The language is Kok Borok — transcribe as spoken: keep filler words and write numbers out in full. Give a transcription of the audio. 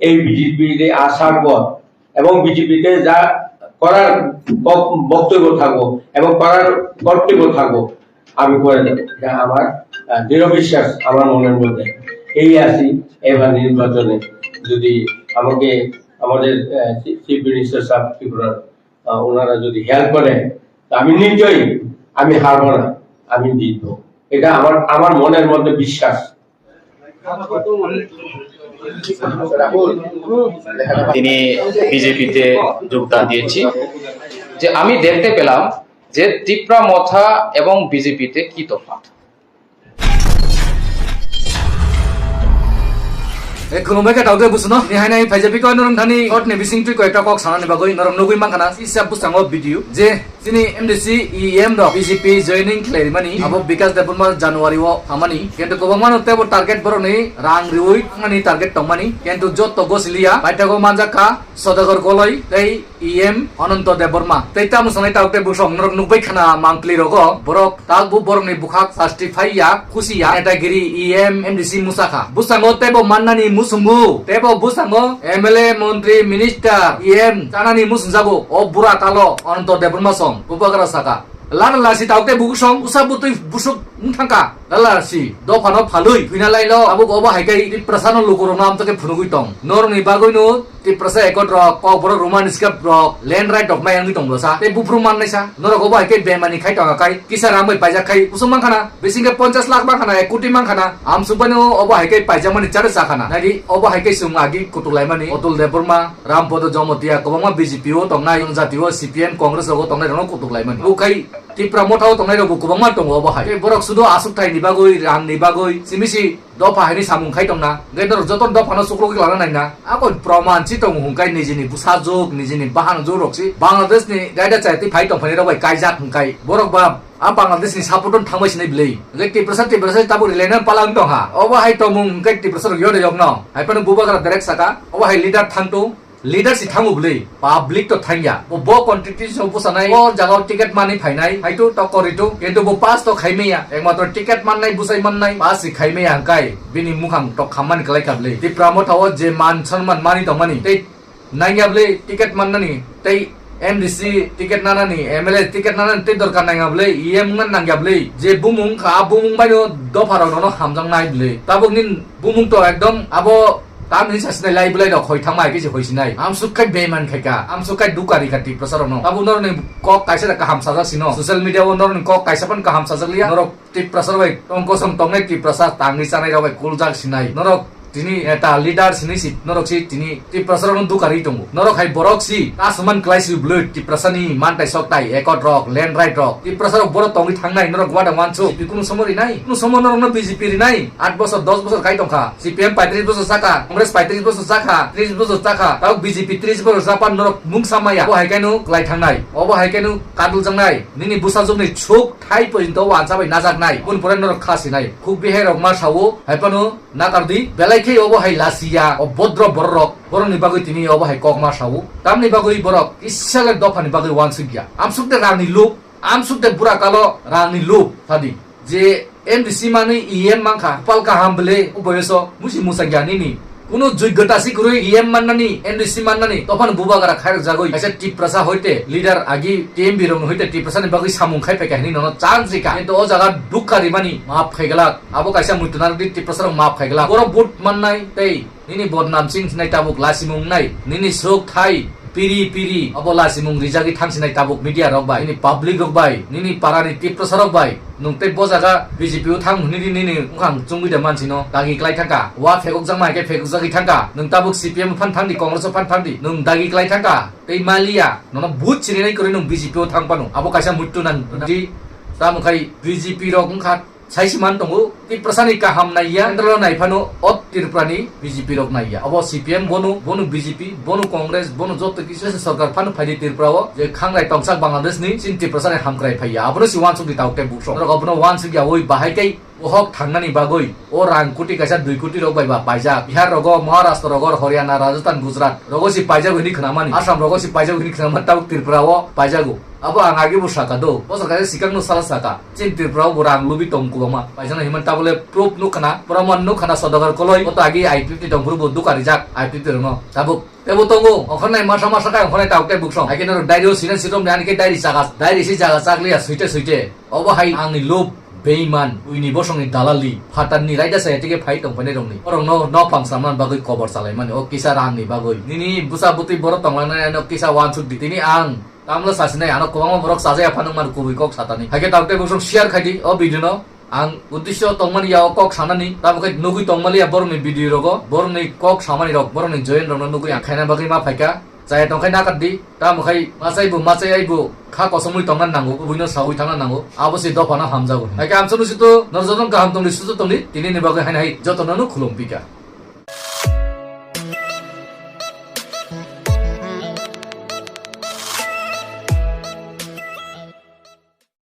এই বিজেপিতে আসার পর এবং বিজেপিতে যা করার ব-, বক্তব্য থাকবো এবং করার কর্তব্য থাকবো, আমি করে দেবো। এটা আমার, আহ, দৃঢ় বিশ্বাস আমার মনের মধ্যে। এই আসি এবার নির্বাচনে যদি আমাকে আমাদের, আহ, চি-, চিফ মিনিস্টার সাহেব ত্রিপুরার, আহ, ওনারা যদি হেল্প করেন, তো আমি নিশ্চয়ই, আমি হারবো না, আমি জিতবো। এটা আমার, আমার মনের মধ্যে বিশ্বাস। তিনি বিজেপিতে যোগদান দিয়েছি, যে আমি দেখতে পেলাম যে তিপ্রা মথা এবং বিজেপিতে কি তফাৎ। E khulumbai khe taote busuno. Ni hainai phaija bikoi norong thani short ni bising twi koi ekta kok sanani bagwi norong nugwi mankha na isa bwskango video je chini M D C E M rok B J P joining khlaimani abo Bikash Debbarma January o hamani. Kintu kwbangma no tebo target borokni rang riwi thangmani target tongmani. Kintu jotto gosiliya paithago manjakha Sodagar Goloi tei E M Ananto Debbarma. Tei tamo sanai taote busong norok nugbai khana mangpli rogo borok tak bu borokni bukhak sasti phai ya, khusi ya, netagiri E M M D C musakha. Bwskango tebo mannani musungo, tebo bwskango M L A, montri, minister, E M chanani musungjago. O bura kalo Ananto Debbarma song, bubagra saka. Lana lasi taote busong, usa butui busuk wng thangka. Lala si, dophano phalwi, thwina lailo, abo obo hai kai Tiprasano lukurokno amtake phunugwi tong. Norokni bagwino Tiprasa ekot rok, kokborok Roman script rok, land right rok mai wngwi tong bwsa. Tei buphuru mannai sa, norok obo hai khe bemani khai tonga kai, kisa rang bai paijak khai, usung mankha na, bising khe ponchas lakh mankha na, ek koti mankha na, amsuk bai no obo hai khe paijakmani chare chakha na. Nai di, obo hai khe chwng agi kutuk laimani, Atul Debbarma, Rampada Jamatia, kwbangma B J P o tongnai, jati o C P M, Congress rogo tongnai rokno kutuk laimani. Bo khai Tipra motha o tongnai rok bo kwbangma tongo obo hai. Tei borok sudo aswk thai ni bagwi, rang ni bagwi, simi si dopha haini samung khai tongna, hwnkhe norok joto dophano chuklugwi lana naina. Abo proman si tongo hwnkhai nijini bwsajwk, nijini bahanjwk rok si Bangladesh ni gaida chai twi phai tongphani rok bai kaijak hwnkhai borok ba a Bangladesh ni support no thangbai sinai bwlwi. Hwnkhe Tiprasa, Tiprasa tabuk rwlaina pala wng tongha. Obo hai tongmung hwnkhe Tiprasa rok yone yokno. Hai phano bubagra direct saka, obo hai leader thangtung, leader si thango bwlwi, public to thangya. Bo, bo constitution bwsanai, bo jaga o ticket manwi phainai, haitu to koritu, kintu bo pass to khaimaya, ekmatro ticket mannai, bwsai mannai, pass si khaimaya hwnkhe bini mukhang to khammani kwlai kha bwlwi. Tipra motha o je man sonman mani tongmani, tei nangya bwlwi ticket mannani, tei M D C ticket nanani, M L A ticket nanani tei dorkar nangya bwlwi, E M wngna nangya bwlwi, je bumung kha, a bumung baino dopha rok nono hamjaknai bwlwi. Tabuk ni bumung to ekdom abo Tamni sasinai lai bwlai rok hoi thangma hai khe se hoi sinai. Amsuk khai beman khai ka. Amsuk khai dukari ka Tiprasa rokno. Tabuk norokni kok kaisa da kaham sajak sino. Social media o norokni kok kaisa phan kaham sajak liya. Norok Tiprasa rok bai tong kosong tongnai Tiprasa tangwi chanai rok bai kuljak sinai. Norok tini eta leader sinai si norok si tini Tiprasa rokno dukari tongo. Norok hai borok si kasman klai si bwlwi Tiprasa ni mantai sok tai ekot rok, land right rok. Tiprasa rok borok tongwi thangnai norok wada wansu. Kunu somo rinai. Kunu somo norokno B J P rinai. Aat bosor, dos bosor kai tongkha. C P M paitris bosor chakha, Congress paitris bosor chakha, tris bosor chakha, tabuk B J P tris bosor chapan norok mungsa maya. Obo hai khe no klai thangnai. Obo hai khe no kadul jangnai. Nini bwsajwkni chuk thai porjonto wansa bai najaknai. Boni pore norok kha sinai. Khuk bihai rok ma sao, hai phano nakardi. Belai khe obo hai lasiya, o bodro borok rok. Borokni bagwi tini obo hai kok ma sao. Tamni bagwi borok kisa le dophani bagwi wansuk ya. Amsuk de rangni lup, amsuk de bura kalo rangni lup. Sadi. Je M D C manwi E M mankha, pal kaham bwle, o boyoso musi musangya nini. Kuno joigota si kwrwi E M mannani, M D C mannani, tophano bubagra khairok jagwi, kaisa Tiprasa hoite leader agi T M B rokno hoite Tiprasani bagwi samung khai phaikha hinwi nono chance rikha. Kintu o jaga dukha rimani map khaiglak, abo kaisa muitu narwkdi Tiprasa rok map khaiglak. Borok vote mannai tei nini bodnam sing sinai tabuk lasimung nai, nini srok thai, piri piri, obo lasimung rijagwi thangsinai tabuk media rok bai, nini public rok bai, nini parani Tiprasa rok bai, nwng tei bo jaga B J P o thang hwnwi di nini wngkhang chungwi da mansino, dagi klai thangkha, wa phekokjakma hai khe phekokjagwi thangkha, nwng tabuk C P M o phan thangdi, Congress o phan thangdi, nwng dagi klai thangkha, tei maliya, nono but chirinai kwrwi nwng B J P o thang phano, abo kaisa muitu nang di, tamo khai B J P rok wngkha, Saisi man tongo, Tiprasani kaham naiya, central o nai phano o Tripurani B J P rok naiya. Obo C P M bono, bono B J P, bono Congress, bono joto kisa se sarkar phano phaidi Tripura o, je khangrai tongsak Bangladesh ni, chini Tiprasani hamkrai phaiya. Abono si wansuk di tauk tei buksong. Norok obono wansuk ya, oi bahai kai bohok thangnani bagwi, o rang koti kaisa dui koti rok bai ba paijak. Bihar rogo, Maharashtra rogo, Haryana, Rajasthan, Gujarat rogo si paijak hini khnamani. Assam rogo si paijak hini khnamani, tauk Tripura o paijago. Abo ang age bo saka do. Bosor kaisa sikang no sala saka. Chini Tripura o bo rang lubi tong kwbangma. Paijana hinmani Tabole proof nukha na, proman nukha na sodagar koloi, oto agi I P F T tongphuru bo duka rijak I P F T rokno. Tabuk tebo tongo, okhornai masa masa khe okhornai tabuk tei buksong. Haikhe norok diary o sina sirom ni ani khe diary chagas, diary si chagas chakliya suite suite. Obo hai angni lob, beiman, uini bosongni dalali, phatarni raida saya tike phai tongphainai rokni. Orokno nophang samna bagwi kobor chalaimani, o kisa rangni bagwi. Nini bwsa bwtwi borok tonglangnai ano kisa wansuk di. Tini ang tamlo sasinai, ano kwbangma borok chajaya phano man kubui kok satani. Haikhe tabuk tei buksong share khai di o video no. Ang uddesho tongmani ya o kok sanani, tamo khe nugui tongmani ya borokni video rogo, borokni kok samani rok, borokni join rokno nugui ang khaina bagwi ma phaikha. Chaya tongkhai nakardi, tamo khai machai bo, machai ai bo, kha kosomwi tongna nango, buino sawi thangna nango, abo se dophano hamjago. Haikhe amsano sito, norok jotono kaham tongdi, susto tongdi, tini ni bagwi haino hai jotono no khulum pika.